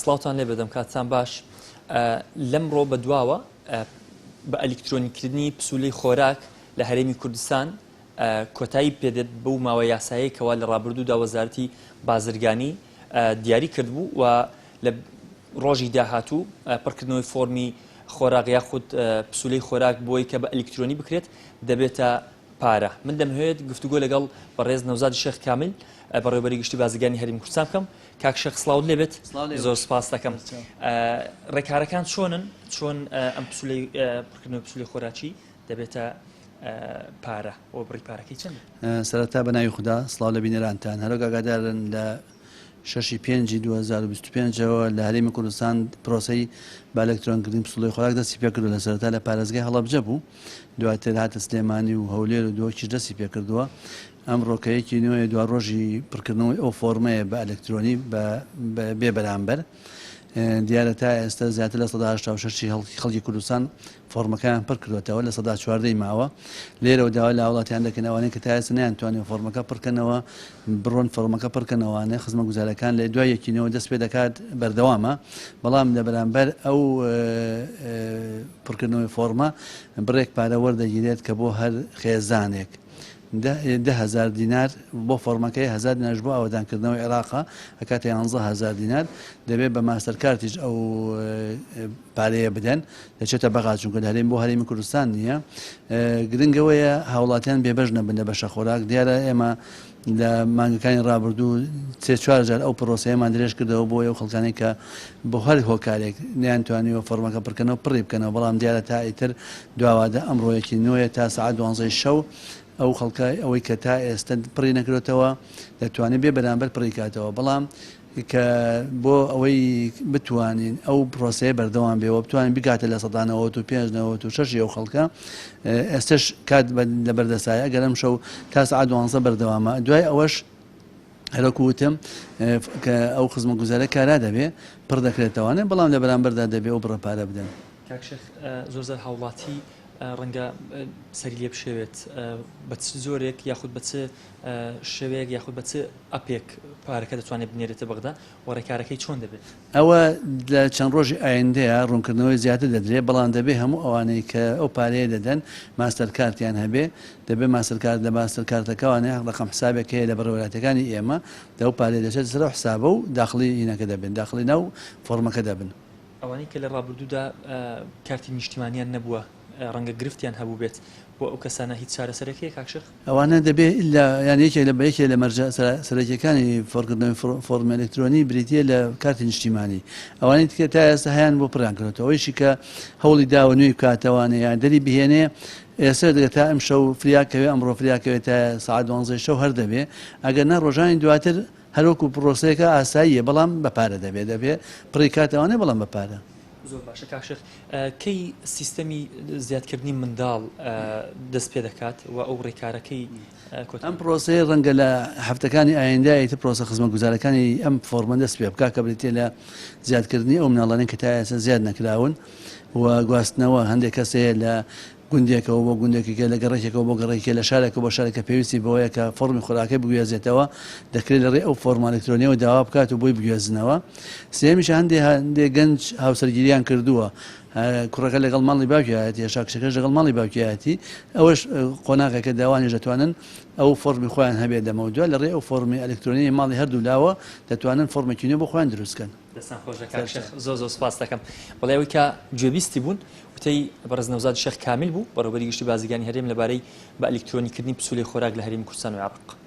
سڵاوتان لێ بێت کاتتان باش لەمڕۆ بەدواوە بە ئەلیکترۆنیکردنی پسوولەی خۆراک لە هەرێمی کوردستان کۆتایی پێدێت بەو ماوە یاسایەی کەوا لە ڕابردوودا وەزارەتی بازرگانی دیاری کردبوو و لە ڕۆژی داهاتوو پڕکردنەوەی فۆرمی خۆراک یاخود پسوولەی خۆراک بۆی کە بە ئەلیکترۆنی بکرێت دەبێتە پارە. من دەمهەوێت گفتوگۆ لەگەڵ بەڕێز نەوزادی شێخ کامیل بەڕێوەبەری گشتی بازرگانی هەرێمی کوردستان بکەم. کاک شێخ سڵاوت لێبێت، زۆر سپاس دەکەم. ڕێکارەکان چۆنن؟ چۆن ئەم پسولەی پڕکردنەوەی پسولەی خۆراکی دەبێتە پارە و بڕی پارەکەی چەندە؟ سەرەتا بە ناوی خودا سڵاو لە بینەرانتان. هەروەک ئاگادارن لە شەشی پێنجی 2025 ەوە لە هەرێمی کوردستان پرۆسەی بە ئەلکترۆنکردنی پسوڵەی خۆراک دەستی پێکردو لە سەرەتا لە پارێزگای هەڵەبجە بوو دواتر هاتە سلێمانی و هەولێر و دهۆکیش دەستی پێکردووە ئەمڕۆ کە یەکی نوێ دوا ڕۆژی پڕکردنەوەی ئەو فۆرمەیە بە ئەلکترۆنی بە بێ بەرامبەر دیارە تا ئێستا زیاتر لە 186 خەڵکی کوردستان فۆڕمەکەیان پڕ کردووەتەوە، 14% ی ماوە. لێرەوە داوا لە هاوڵاتیان دەکەین ئەوانەی کە تا ئێستا نەیانتوانیوە فۆڕمەکە پڕکەنەوە، بڕۆن فۆڕمەکە پڕکەنەوانێ، خزمەتگوزارییەکان لە دوای یەکی نوێوە دەست پێ دەکات بەردەوامە، بەڵام لە بەرامبەر ئەو پڕکردنەوەی فۆڕمە بڕێک پارە وەردەگیرێت کە بۆ هەر خێزانێک 10,000 دینار بۆ فۆڕمەکەی، 1000 دیناریش بۆ ئاوەدانکردنەوەی عێراقە، ئەکاتە 11,000 دینار، دەبێت بە ماستەرکارتیش ئەو پارەیە بدەن دەچێتە بەغا چونکە لە هەرێم بۆ هەرێمی کوردستان نییە گرنگەوەیە هاوڵاتیان بێبەش نەبن لە بەشە خۆراک دیارە ئێمە لە مانگەکانی ڕابردوو سێ چوار جار ئەو پرۆسەیەمان درێژ کردەوە بۆ ئەو خەڵکانەی کە بۆ هەر هۆکارێک نەیانتوانیوە فۆرمەکە پڕکەنەوە پڕی بکەنەوە بەڵام دیارە تا ئیتر دواوادە ئەمڕۆیەکی نوێ تا سەعات دوانزەی شەو ئەو خەڵکە ئەوەی کە تا ئێستا پڕی نەکرێتەوە دەتوانێت بێ بەرامبەر پڕی کاتەوە بەڵام کە بۆ ئەوەی بتوانین ئەو پرۆسەیە بەردەوام بێ و بتوانین بگاتە 95% 96% ی ئەو خەڵکە ئێستش کات لە بەردەستایە ئەگەر ئەم شەو تا سەعات دوانزە بەردەوامە دوای ئەوەش هەرۆکو وتم کە ئەو خزمەتگوزارە کارا دەبێ پڕ دەکرێتەوانێ بەڵام لە بەرامبەردا دەبێ ئەو بڕە پارە بدەن. کاک شێخ زۆر زار هاوڵاتی ڕەنگە سەری لێ بشێوێت بە چ جۆرێک یاخود بە چ شێوەیەک یاخود بە چ ئەپێک پارەکە دەتوانێت بنێرێتە بەغدا و ڕێکارەکەی چۆن دەبێت؟ ئەوە لە چەند ڕۆژی ئایندەیە ڕوونکردنەوەی زیاتر دەدرێت، بەڵام دەبێت هەموو ئەوانەی کە ئەو پارەیە دەدەن ماستەرکارتیان هەبێ، دەبێت ماستەرکارت لە ماستەرکارتەکەوانێ ڕەقەم حسابێک هەیە لە بەڕێوەبەرایەتیەکانی ئێمە، ئەو پارەیە دەچێتە سەر ئەو حسابە و داخڵی هینەکە دەبن، داخڵی ناو فۆڕمەکە دەبن. ئەوانەی کە لە ڕابردوودا کارتی نیشتیمانیان نەبووە ڕەنگە گرفتیان هەبووبێت، بۆ ئەو کەسانە هیچ چارەسەرێک هەیە کاک شێخ؟ ئەوانە دەبێ ئیلا یان یەکێک لە یەکێک لە مەرجە سەرەکیەکانی فۆرکردنەوەی فۆڕمی ئەلکترۆنی بریتییە لە کارتی نیشتیمانی. ئەوانەی تکە تا ئێستا هەیان بۆ پڕیان کردۆتەوە. ئەوەیشی کە هەوڵی داوە نوێی بکاتەوانێ یان دەری بهێنێ ئێستا دەگە تا ئەمشەو فریا کەوێ ئەمڕۆ فریا کەوێ تا سەعات دوانزەی شەو هەر دەبێ ئەگەر نا ڕۆژانی دواتر هەر وەکو پڕۆسەیەکە ئاساییە بەڵام بە پارە دەبێ دەبێ پڕی کاتەوانێ بەڵام بە پارە. زۆر باشە کاک شێخ کەی سیستەمی زیادکردنی منداڵ دەست پێ دەکات و ئەو ڕێکارەکەی کۆتا؟ ئەم پرۆسەیە ڕەنگە لە هەفتەکانی ئایندە ئیتر پرۆسە خزمەتگوزارەکانی ئەم فۆڕمە دەست پێ بکات کە بریتیە لە زیادکردنی ئەو مناڵانەی کە تا ئێستا زیاد نەکراون و گواستنەوە هەندێک کەس هەیە لە گوندێکەوە بۆ گوندێکی کە، لە گەڕەکێکەوە بۆ گەڕەکی کە، لە شارێکەوە بۆ شارێک کە پێویستی بەوەیە کە فۆڕمی خۆراکەی بگوێزێتەوە، دەکرێت لە ڕێی ئەو فۆڕمە ئەلکترۆنییەوە داوا بکات و بۆی بگوێزنەوە. سێیەمیش هەندێ هەندێ گەنج هاوسەرگیریان کردووە، کوڕەکە لەگەڵ ماڵی باوکیایەتی، هێشتا کچەکەش لەگەڵ ماڵی باوکیایەتی، ئەوەش قۆناغێکە داوانیش دەتوانن ئەو فۆڕمی خۆیان هەبێت لەمەودوا لە ڕێی ئەو فۆڕمی ئەلکترۆنیی ماڵی هەردوو لاوە دەتوانن فۆڕمێکی نوێ بۆ خۆیان دروست کەن. دەستان خۆش کاک شێخ زۆر زۆر سپاس دەکەم. بەڵێ ئەوەی کە گوێبیستی بوون وتەی بەڕێز نەوزاد شێخ کامیل بوو بەڕێوەبەری گشتی بازرگانی هەرێم لەبارەی بە ئەلیکترۆنیکردنی پسوولەی خۆراک لە هەرێمی کوردستان و عێراق.